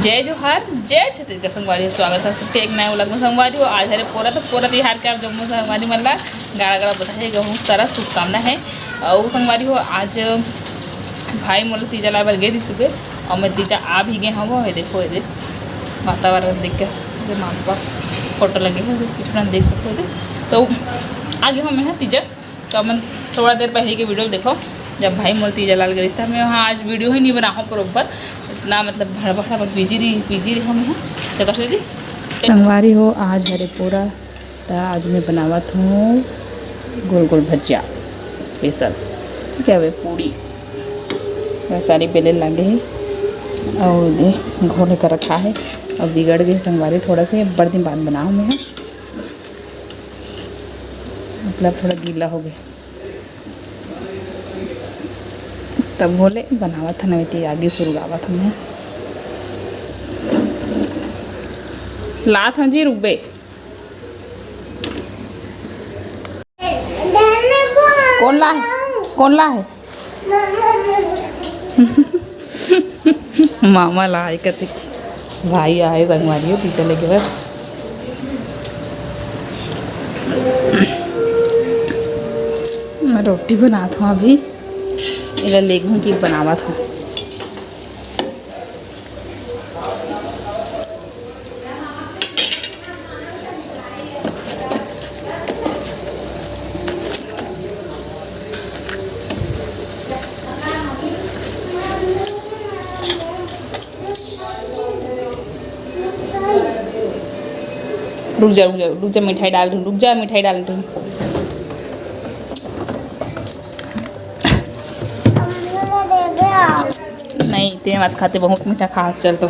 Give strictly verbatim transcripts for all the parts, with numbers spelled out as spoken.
जय जोहार, जय छत्तीसगढ़ संगवारी हो, स्वागत हे सबके एक नया vlog में। संगवारी हो, आज हरे पोरा, तो पोरा तिहार के आप जम्मो संगवारी मन ला गाड़ा गाड़ा बधाई, बहुत सारा शुभकामना हे। अउ संगवारी हो, आज भाई मोला तीजा लाए बर गे रिहिस सुबह, अउ मैं तीजा आ भी गे हवं। ये देखो, ये देख, वातावरण देख के, ये माँ बाप फोटो लगे हे, कुछ ना देख सकते हो। तो आ गे हवं मैं ह तीजा। तो अपन थोड़ा देर पहले के video देखो, जब भाई मोला तीजा लाए गे रिहिस, त मैं वहाँ आज video ही नहीं बनाहूँ बरोबर, इतना मतलब भड़ भड़ भड़ busy रही, busy रही हम यहाँ। तो कर सकती संगवारी हो, आज हरे पोरा, त आज मैं बनावत हूँ गोल गोल भजिया special। ठीक है, वे पूड़ी वैसारी बेले लागे हे, अउ ये घोले कर रखा हे, अब बिगड़ गए संगवारी, थोड़ा से बड़ दिन बाद बनाऊँ मैं। मतलब थोड़ा गीला हो गया, तब बोले बनावत हन, वेती आगे सुलगावत हन। लात हन जी, रुकबे। कौन ला है? कौन ला है? मामा ला आए कथे, भाई आए संगवारी हो तीजा लेगे बर। मैं रोटी बनात हूँ अभी, एला लेगहूँ कि बनावत हूँ। रुक जा, रुक जा, रुक जा, मिठाई डाल रही हूँ, रुक जा, मिठाई डाल रही हूँ। नहीं, ते मत खाते, बहुत मीठा खास। चल तो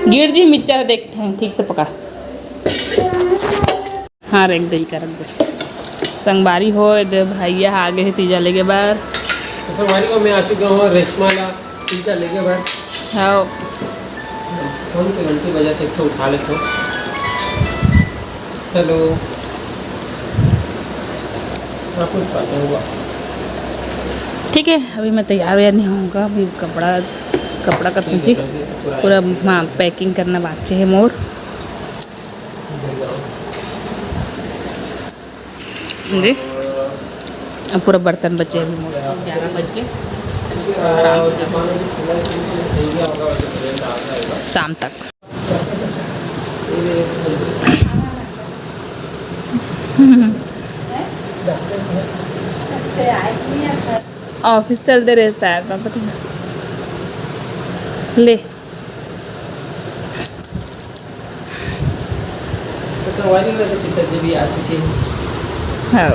गिर जी मिक्सचर, देखते हैं ठीक से पका। हाँ, रख दे, का रख दे। संगवारी हो, ए दे भैया आगे हे तीजा लेगे बर। तो संगवारी हो, मैं आ चुका हूँ रेशमा ला तीजा लेगे बर। हाँ। फोन के घंटी बजा, तो एक ठो उठा लेथों। हेलो। हाँ, कुछ बात नहीं हुआ। ठीक है, अभी मैं तैयार वैयार नहीं होऊंगा, अभी कपड़ा, कपड़ा का सोची, पूरा, हाँ, packing करना बाकी है मोर। जी, अब पूरा बर्तन बचे अभी मोर, ग्यारह बज के, आराम से जाऊँ शाम तक। ऑफिस चल दे रहे शायद, मैं पता नहीं। ले। तो संगवारी में तो पिताजी भी आ चुके हैं। हाँ।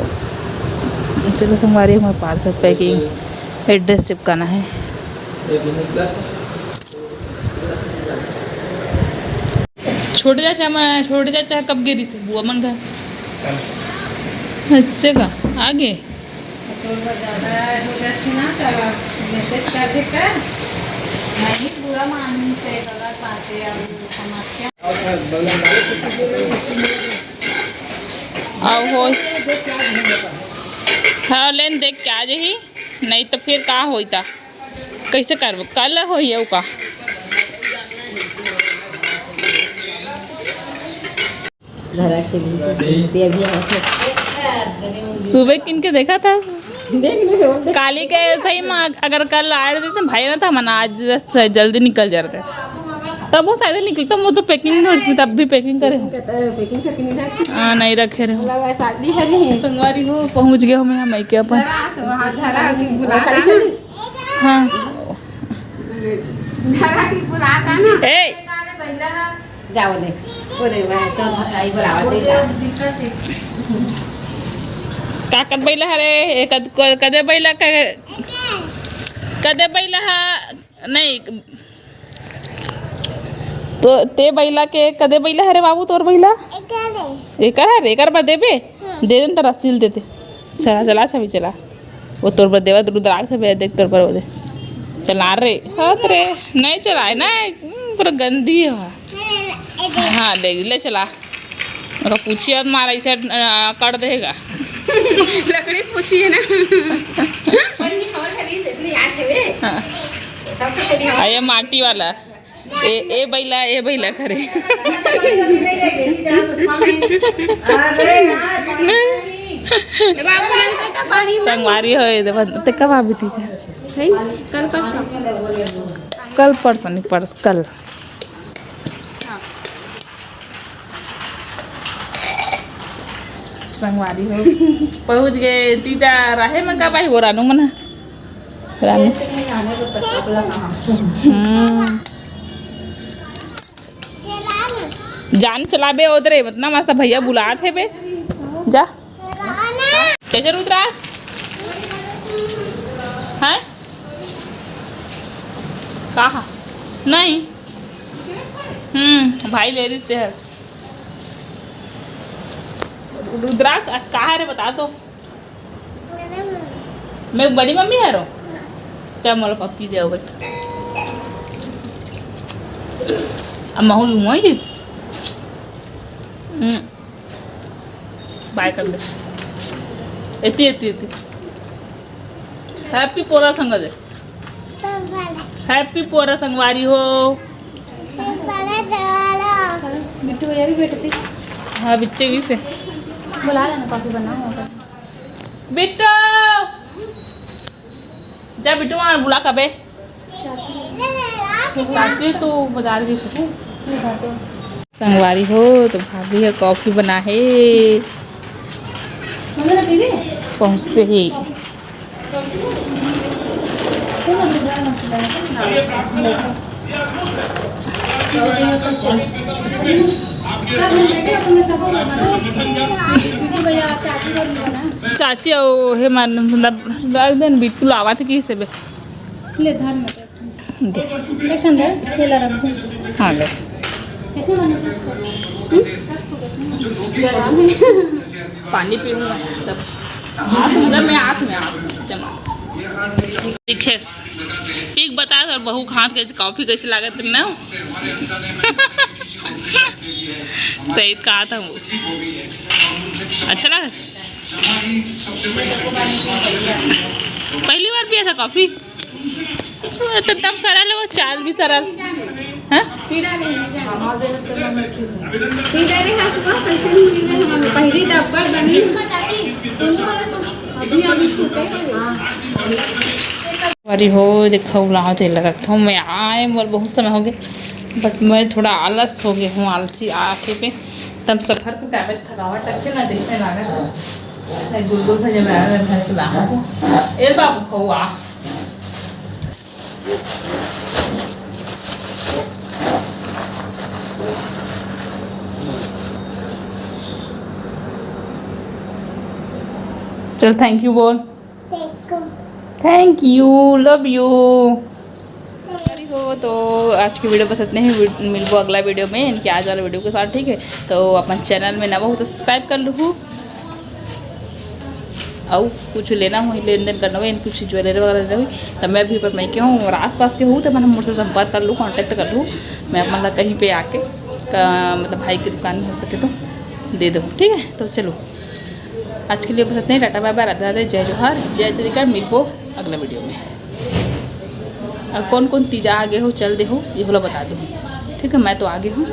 चलो संगवारी, हमारे पार्सल पैकिंग, एड्रेस चिपकाना है। ये भी निकला। छोटे चाचा, मैं, छोटे चाचा कब गे रिहिस बुआ मन घर? अच्छा का, आगे? तोर बर ज्यादा हो जाथे ना, त मैसेज कर दे कर। नहीं, बुरा मानथे, गलत बात है, अब समस्या। आओ हो। हाँ, लेन देख के आ जाही, नहीं तो फिर का होई ता? कैसे करबो? कल होई अउ का? धरा के भी, ये अभी यहाँ से। सुबह किन के देखा था? देख लो, देख। काली के सही में अगर कल आए रहते तो भाई ना, तो हम आज जल्दी निकल जाते। तब वो शायद निकलता, वो तो पैकिंग नहीं, तब भी पैकिंग करे हो। पैकिंग करके नहीं रखती। हाँ, नहीं रखे रहे हो। मतलब, वैसा भी है नहीं। संगवारी हो, पहुँच गए हम यहाँ मायके अपन। धरा तो, हाँ, धरा के बुलाता है। हाँ। धरा के बुलाता ना। ए! जाओ दे। ओ दे, मैं तो भाई बुलावा दे जा। का कर बैला हरे? ए, कद-, क-, कदे बैला क-, कदे बैला ह-, नहीं। तो ते बैला के कदे बैला हरे बाबू, तोर बैला? एकर हरे, एकर बर देबे? हाँ। दे देन त रस्सी ल देते। चला, चला, छवि चला। वो तोर बर देवत रुद्राक्ष भैया, देख तोर बर वो दे। चला रे, हाथ रे, नहीं चलाए ना, हम्म, पूरा गंदी है। हाँ, देख, ले चला। ओकर पूछी मत मारा, इसे, अ, कर देगा। लकड़ी पूछी है ना। हाँ। सबसे पहले हम आ, ये माटी वाला। ए, ए बैला, ए बैला करे। संगवारी हो, ये देखो, ते कब आ बेटी जा? है? कल परसों। कल परसों नहीं, परस-, कल। संगवारी हो, पहुँच गए तीजा राहे में। का भाई वो रानू मना? रानू। हम्म। जान चलाबे ओदरे, इतना मस्त भैया बुलात हे बे। जा। कैसे रुद्राक्ष? हैं? कहा? नहीं। हम्म, भाई ले रही तेहर। रुद्राक्ष, आज कहा रे, बता तो। मैं बड़ी मम्मी हरो। चल, मोला पप्पी दे, बेटा। अब महू लूँगा जी। हम्म। बाय कर दे। एती, एती, एती। हैप्पी पोरा संग दे। हैप्पी पोरा संगवारी हो। बिट्टू भैया भी बैठते। हाँ, बिच्चे भी से। बुला लेना, कॉफी बनाओ। बिट्टू, जा बिट्टू, वहाँ बुला कबे। चाची, तू बाजार गई से। संगवारी हो, तो भाभी ह कॉफी बना हे। पहुँचते ही चाची अउ हे मन, मतलब, रख देन, बिट्टू लावा थे कि से बे। ले धर में। दे। एक ठन दे, ये ला रख दे। हाँ, ले। कैसे बने? हम्म? पानी पीऊंगा तब। आँख में, मैं आँख में, आँख में, जमा। ठीक है। पी के बता सर, बहू के हाथ कैसे, कॉफी कैसे लागत रही ना? सही कहा था वो। अच्छा लगा? पहली बार पिया था कॉफी? तो तब सरल है वो, चाल भी सरल। हाँ? पहली डब्बा बनी। अभी, अभी छूटे हैं। अरे हो, देखो, बुलाओ, तेल रखता हूँ मैं। आए, मोर बहुत समय हो गए, but मैं थोड़ा आलस हो गई हूँ, आलसी आके पे। तब सफर को क्या, थकावट रख के ना देखने लगा। नहीं, गुलगुल भैया, मैं आ रहा घर के बाहर। ए बाबू, खोआ। चल, thank you बोल। Thank you, love you। हो तो आज की वीडियो बस इतने ही। मिलबो अगला वीडियो में, इनके आज वाला वीडियो के साथ, ठीक है? तो अपन चैनल में नवा हो तो सब्सक्राइब कर लूँ। अउ कुछ लेना हो, लेन देन करना हो, कुछ ज्वेलरी वगैरह लेना हो, तो मैं भी पर मैं के हूँ और आसपास के हूँ, तो मन मोर से संपर्क कर लूँ, कॉन्टैक्ट कर लूँ। मैं अपन ला कहीं पे आके, का, मतलब, भाई की दुकान में हो सके तो दे दो, ठीक है? तो चलो, आज के लिए बस इतने ही। टाटा, बाय बाय, राधे राधे, जय जोहार, जय श्री कृष्ण। मिलबो अगला वीडियो में। और कौन कौन तीजा आगे हो, चल दे हो, ये वाला बता दो, ठीक है? मैं तो आगे हूँ।